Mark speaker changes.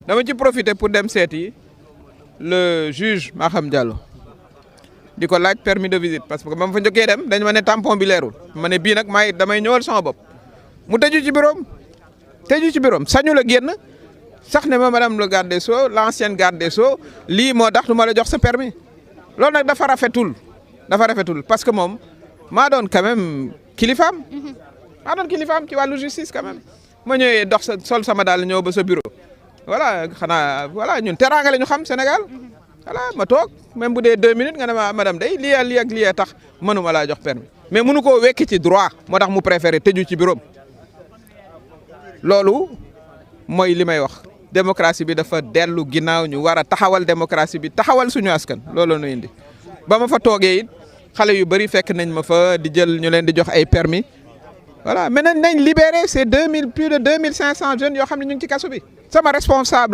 Speaker 1: dama ci profiter pour dem seeti le juge Maham Diallo di ko laaj permis de visite parce que ba ma fa njëkkee dem dañ ma ne tampon bi leerul ma ne bii nag damay ñëwal sama bopp mu tëju ci bureau sañu la génn sax ne ma madame le garde des Sceaux l'ancienne garde des Sceaux lii moo tax du ma la jox sa permis loolu nag dafa rafetul parce que moom maa doon quand même kilifaam ci wàllu justice quand même ma ñëwee dox sol sama daal ñëw ba sa bureau voilà xanaa voilà ñun teraanga la ñu xam Sénégal voilà ma toog même bu dee 2 minutes nga ne ma madame day lii ak lii tax mënuma laa jox permis mais mënu koo wekki ci droit moo tax mu préféré tëju ci bureau loolu mooy li may wax démocratie bi dafa dellu ginnaaw ñu war a taxawal démocratie bi taxawal suñu askan loolu nu indi ba ma fa toogee it xale yu bëri fekk nañ ma fa di jël ñu leen di jox ay permis voilà mais nañ libéré ces plus de 2500 jeunes yoo xam ne ñu ngi ci kaso bi sama responsable